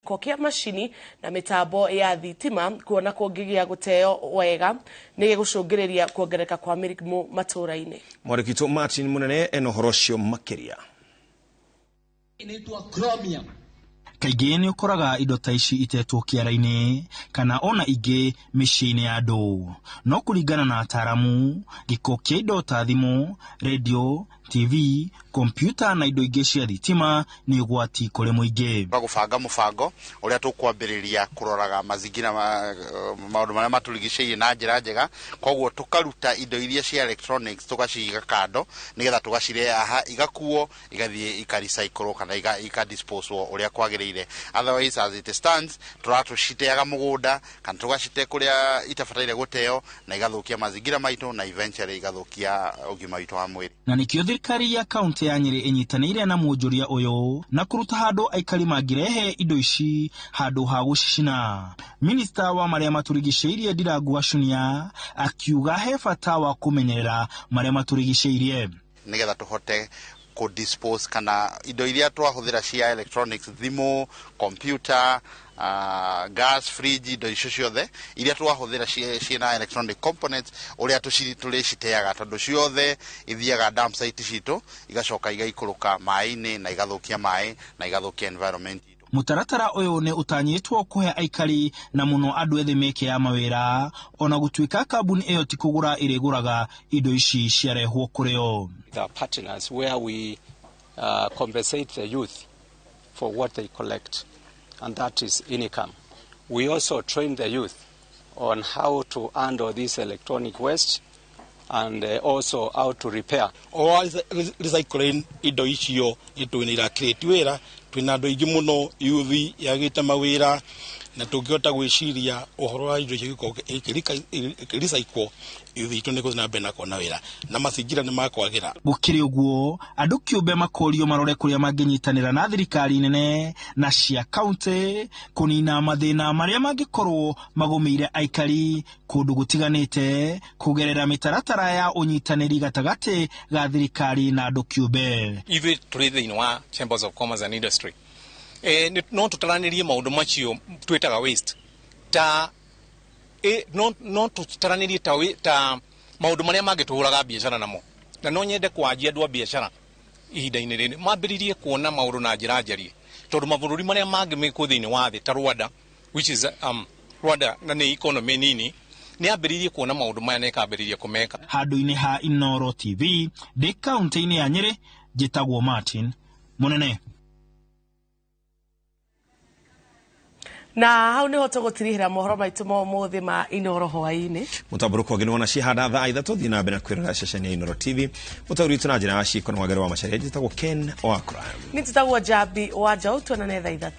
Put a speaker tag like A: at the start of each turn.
A: Gĩko kĩa macini na mĩtambo ya thitima kuona kũngĩgĩa gũteo wega nĩ gĩgũcũngĩrĩria kuongerereka kwa mĩrimũ matũra-inĩ.
B: Mwandĩki witũ Martin Munene ena ũhoro ũcio makĩria.
C: Inaitwa chromium.
D: Kaingĩ nĩ ũkoraga indo ta ici itetwo kĩara-inĩ kana ona ingĩ mĩciĩ-inĩ ya andũ. No kũringana na ataaramu, gĩko kĩa indo ta thimũ, redio, TV, kompiuta na indo ingĩ cia thitima nĩ ũgwati kũrĩ mũingĩ.
E: Gũbanga mũbango ũrĩa tũkwambĩrĩria kũroraga mazingira maũndũ marĩa matũrigicĩirie na njĩra njega, koguo tũkaruta indo iria cia electronics tũgaciga kando nĩgetha tũgacirehe haha igakuo igathiĩ ikarecyclwo kana ikadisposwo ũrĩa kwagĩrĩire. Otherwise, as it stands, tũratũciteaga mũgũnda kana tũgacite kũrĩa itabataire gũteo na igathũkia mazingira maitũ na eventually igathũkia ũgima witũ wa mwĩrĩ.
D: Na nĩkĩo thirikari ya kaunti ya Nyĩrĩ ĩnyitanĩire na mwonjoria ũyũ na kũruta handũ aikari mangĩrehe indo ici handũ ha gũcicina. Minista wa marĩa matũrigicĩirie Ndirangu Wacunia akiuga he bata wa kũmenyerera marĩa matũrigicĩirie.
E: Nĩgetha tũhote kũ dispose kana indo iria twahũthĩra cia electronics, thimũ, computer, gas, fridge, indo icio ciothe iria twahũthĩra ciĩna electronic components, ũrĩa tũrĩciteaga tondũ ciothe ithiaga dump site citũ igacoka igaikũrũka maĩ-inĩ na igathũkia maĩ na igathũkia environment.
D: Mũtaratara ũyũ nĩ ũtanyĩtwo kũhe aikari na mũno andũ ethĩ mĩeke ya mawĩra, ona gũtuĩka kambuni ĩyo ti kũgũra ĩrĩgũraga indo ici ciarehwo kũrĩ o.
F: The partners where we compensate the youth for what they collect, and that is income. We also train the youth on how to handle this electronic waste and also how to repair.
G: O recycling indo icio nĩ ira create wĩra, twĩna andũ aingĩ mũno youth yagĩte mawĩra, na tũngĩhota gwĩciria ũhoro wa indo icio gĩkorwo ĩkĩrecycle, youth itũ nĩ gũthiĩ na mbere na kuona wĩra na mazingira nĩ makwagĩra.
D: Gũkĩrĩ ũguo, andũ kĩũmbe makorio marore kũrĩa mangĩnyitanĩra na thirikari nene na cia kaunti kũnina mathĩna marĩa mangĩkorwo magũmĩire aikari kũndũ gũtiganĩte kũgerera mĩtaratara ya ũnyitanĩri gatagatĩ ga thirikari na andũ kĩũmbe.
H: Ithuĩ tũrĩ thĩinĩ wa Chambers of Commerce and Industry, no tũtaranĩrie maũndũ macio twĩtaga waste ta no tũtaranĩrie ta maũndũ marĩa mangĩtũhũraga biacara namo, na no nyende kwanjia andũ a biacara ihinda-inĩ rĩrĩ mambĩrĩrie kuona maũndũ na njĩra njarie, tondũ mabũrũri marĩa mangĩ mekwo thĩinĩ wa thĩ ta Rwanda, which is Rwanda na nĩ economy nini, nĩ ambĩrĩirie kuona maũndũ maya na ĩkambĩrĩria kũmeka.
D: Handũ-inĩ ha Inooro TV ndĩ kaunti-inĩ ya Nyĩrĩ, njĩtagwo Martin Munene.
A: Na hau niho tũgũtirihĩra mohoro maitũ ma ũmũthĩ ma Inooro hwaĩ-inĩ.
B: Mũtambũrũko ũngĩ nĩwona cihanda thaa 3, thiĩ na mbere na kwĩrora ceceni ya Inooro TV. Mũtaũri witũ na njĩra ya ciĩko na wagĩrĩru wa Macharia, njĩtagwo Ken Wakra.
A: Niĩ njĩtagwo Njambi wa Njaũ, tuonane thaa 3.